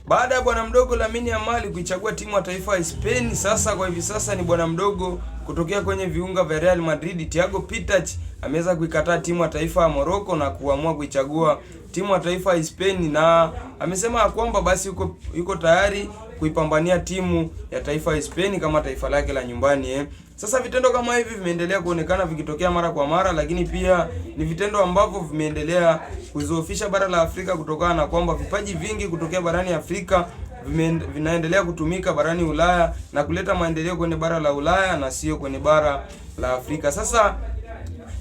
Baada ya bwana mdogo Lamine Yamal kuichagua timu ya taifa ya Spain, sasa kwa hivi sasa ni bwana mdogo kutokea kwenye viunga vya Real Madrid, Thiago Pitarch ameweza kuikataa timu ya taifa ya Morocco na kuamua kuichagua timu ya taifa ya Spain, na amesema kwamba basi yuko tayari kuipambania timu ya taifa ya Spain kama taifa lake la nyumbani. Sasa vitendo kama hivi vimeendelea kuonekana vikitokea mara kwa mara, lakini pia ni vitendo ambavyo vimeendelea kuzoofisha bara la Afrika kutokana na kwamba vipaji vingi kutokea barani Afrika vinaendelea kutumika barani Ulaya na kuleta maendeleo kwenye bara la Ulaya na sio kwenye bara la Afrika. Sasa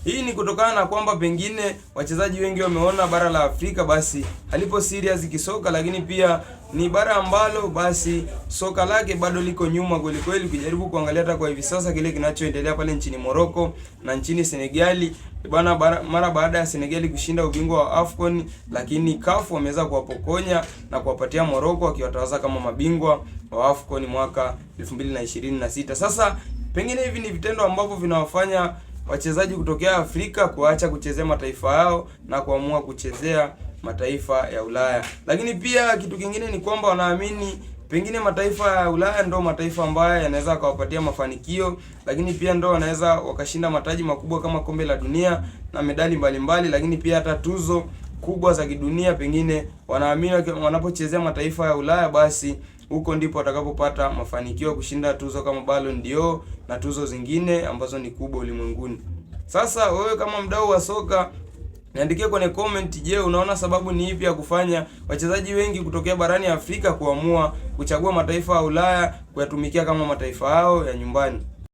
hii ni kutokana na kwamba pengine wachezaji wengi wameona bara la Afrika basi halipo serious kisoka, lakini pia ni bara ambalo basi soka lake bado liko nyuma kweli kweli. Ukijaribu kuangalia hata kwa hivi sasa kile kinachoendelea pale nchini Morocco na nchini Senegali bana, mara baada ya Senegali kushinda ubingwa wa AFCON, lakini CAF wameweza kuwapokonya na kuwapatia Morocco wakiwatawaza kama mabingwa wa AFCON mwaka 2026. Sasa pengine hivi ni vitendo ambavyo vinawafanya wachezaji kutokea Afrika kuacha kuchezea mataifa yao na kuamua kuchezea mataifa ya Ulaya. Lakini pia kitu kingine ni kwamba wanaamini pengine mataifa ya Ulaya ndo mataifa ambayo yanaweza kuwapatia mafanikio, lakini pia ndo wanaweza wakashinda mataji makubwa kama kombe la dunia na medali mbalimbali, lakini pia hata tuzo kubwa za kidunia. Pengine wanaamini wanapochezea mataifa ya Ulaya basi huko ndipo watakapopata mafanikio kushinda tuzo kama Ballon d'Or na tuzo zingine ambazo ni kubwa ulimwenguni. Sasa wewe kama mdau wa soka niandikie kwenye comment, je, unaona sababu ni ipi ya kufanya wachezaji wengi kutokea barani Afrika kuamua kuchagua mataifa ya Ulaya kuyatumikia kama mataifa yao ya nyumbani?